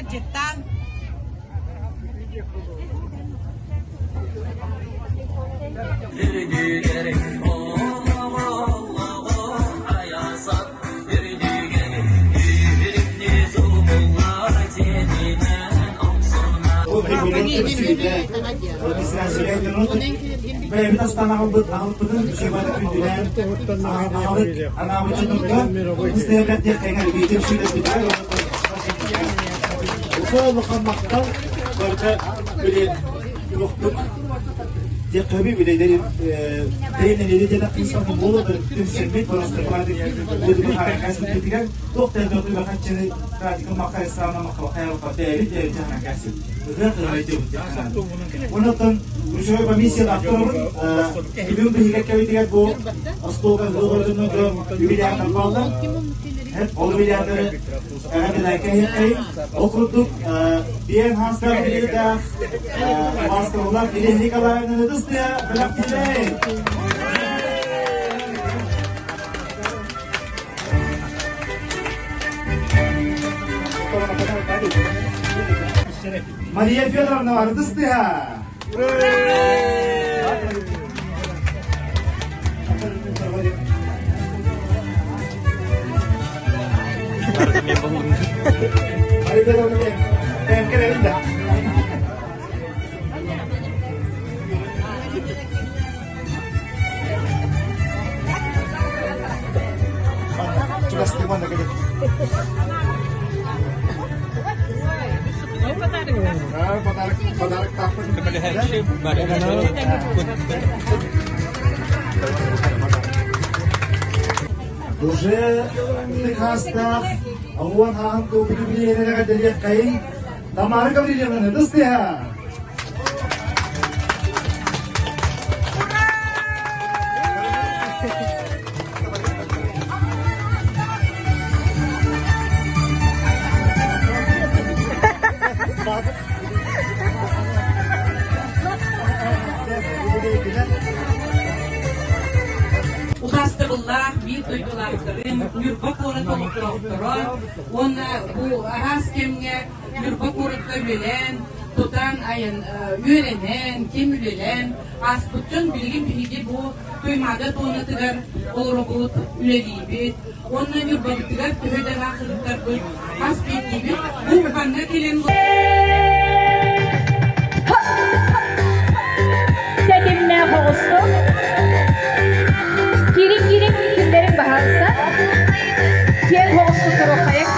Ыалдьыттаан. Бэйэбит астаан аҕалбыт аҕалбытын үчүгэй күндүлээн аҕалык анаабыт дьоннорго ыстыака диэххэҥэ биитим сүлэппит Улахан махтал барыта били улуктук диэххэби билейдери бэйнелери дена кыысанны буолу түмсүммит барастырбаады туох да хаччыны Онон Учуой комиссия авторын бүгүн биһигэ кэбитигэр бу остуолга ыалдьыннарга юбилярдар бааллар. Ол юбилярдары эҕэрдэлээккэ Ол курдук биэн хаастаах билиэтээх маастарылар Елена Николаевна Ытыстыа бэлэхтиилэй! Мария Федоровна Ардыстыха! Мария Федоровна, Уже ытык хаастаах, оҕуон хаһан тууппуту билиэнэрэ дэлиэххэйин Тамара Гаврильевнаны тыстыһа! Утаастабыллаах биир дойдулаахтарым, Ньурба куорат олохтоохторо уонна бу араас кэмҥэ Ньурба куоракка үлэлээн, тутан, айан, үөрэнэн, ким үлэлээн ааспыт дьон билигин биһиги бу Туймаада туонатыгар олоробут, үлэлиибит уонна Ньурбабытыгар төһө да ыраах сырыттарбыт хас биирдиибит бу манна кэлэн Тэтимнээх оҕустук. Киирин-киирин күннэрин баһаарса. Киэҥ оҕустук туруоххайыҥ.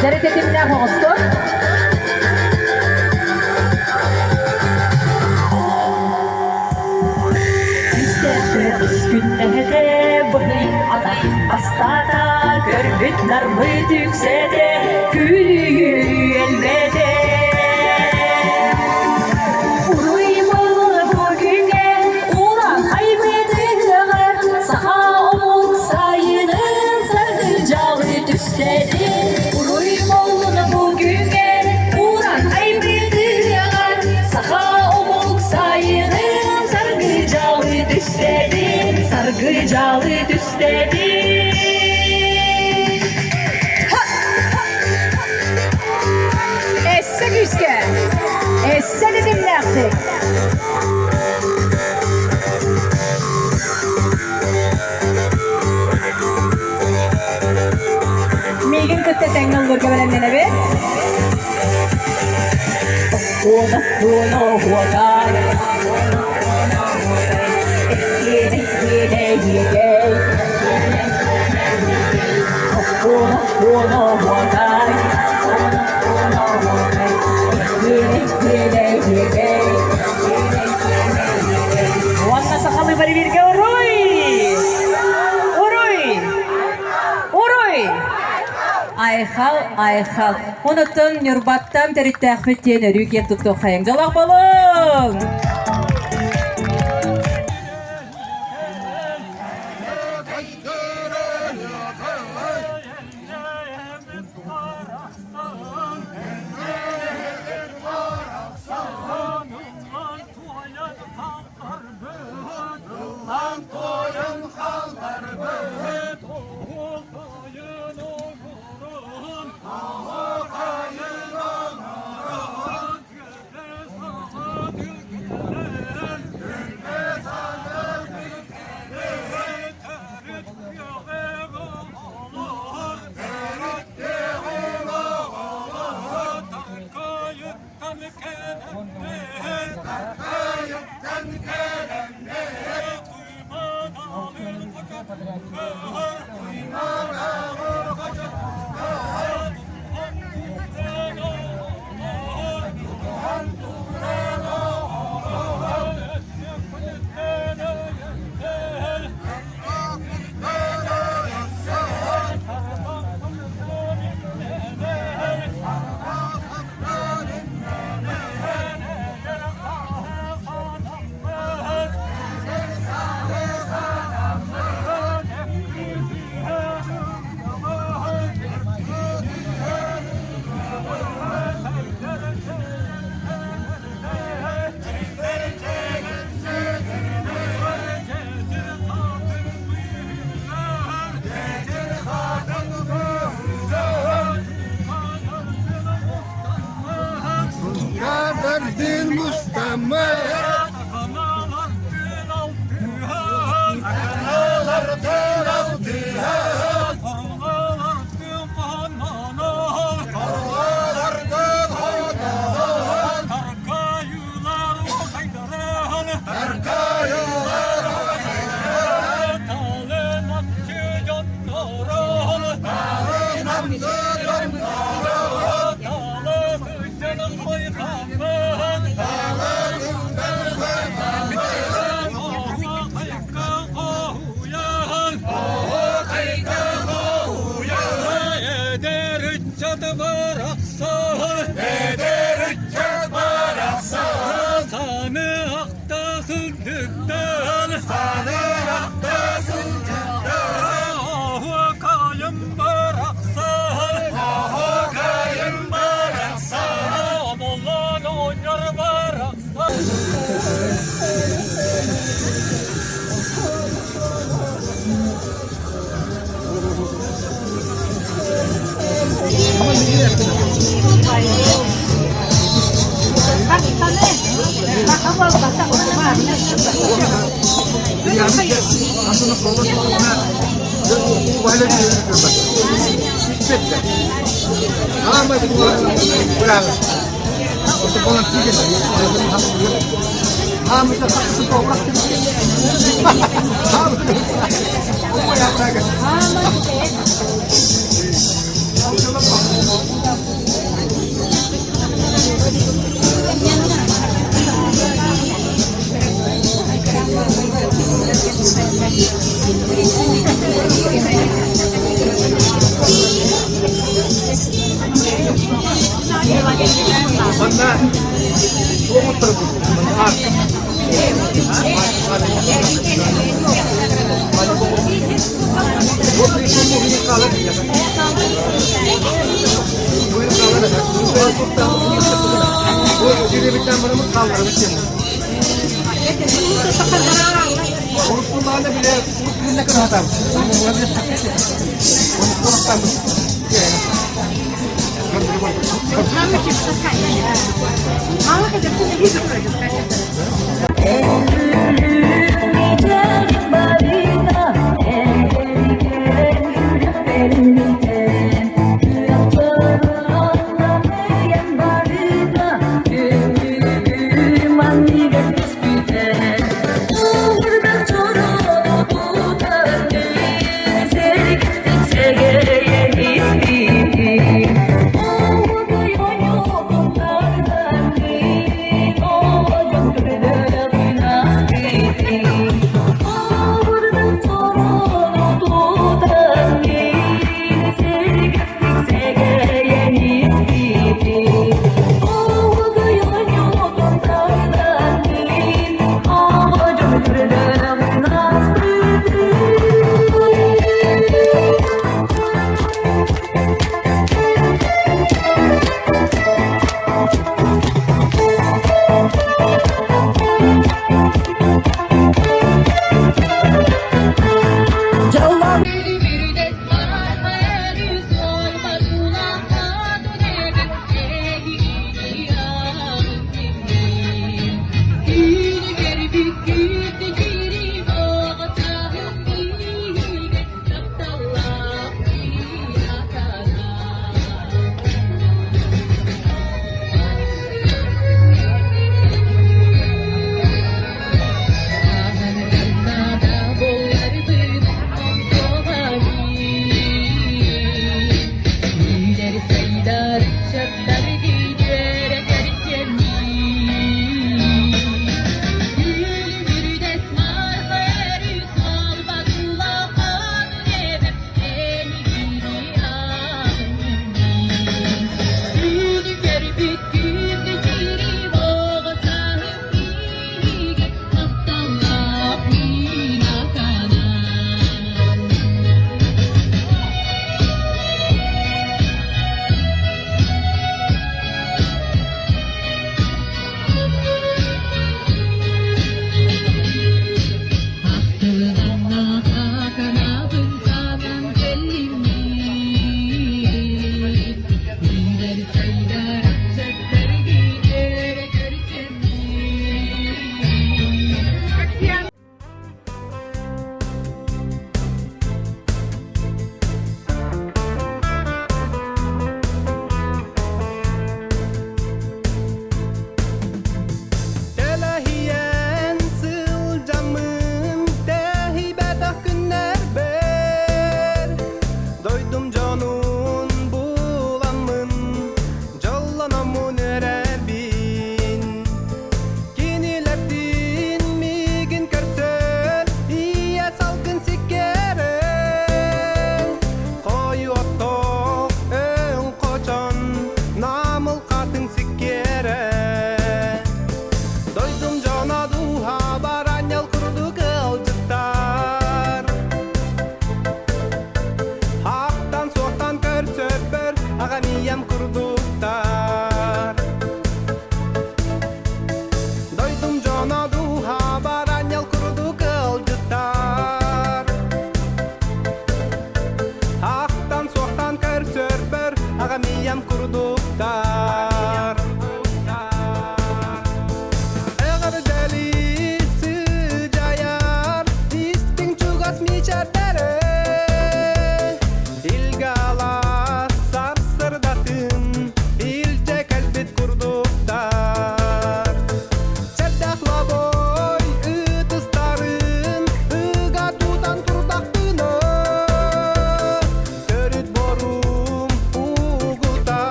Дьэрэ тэтимнээх оҕустук. Күннэһэтэ быһый атах бастаата, көрбүт нарбыт үксэтэ, күлүү элбэтэ. Уруй буолла бу күҥҥэ, уран айбыт ыһыаҕар, саха омук сайынын саргы-дьалы түстэти. Уруй буолла бу күҥҥэ, уран айбыт ыһыаҕар, саха омук сайынын саргы-дьалы түстэти, саргы-дьалы түстэти. Эссе күүскэ! Эссе тэтимнээхтик! Миигин кытта тэҥҥэ ыллыырга бэлэмнэнэбит. Уона, уона, уотай. Эккиэнэ, иэгэй. Уона, уона, уотай. Эккиэнэ, иэгэй. Уонна сахалыы бары бииргэ уруй! Уруй! Уруй! Айхал, айхал. Онуттан Ньурбаттан төрүттээхпит диэн өрүү киэн туттуоххайыҥ. Дьолох болуҥ! Аҕам ийэм курдук.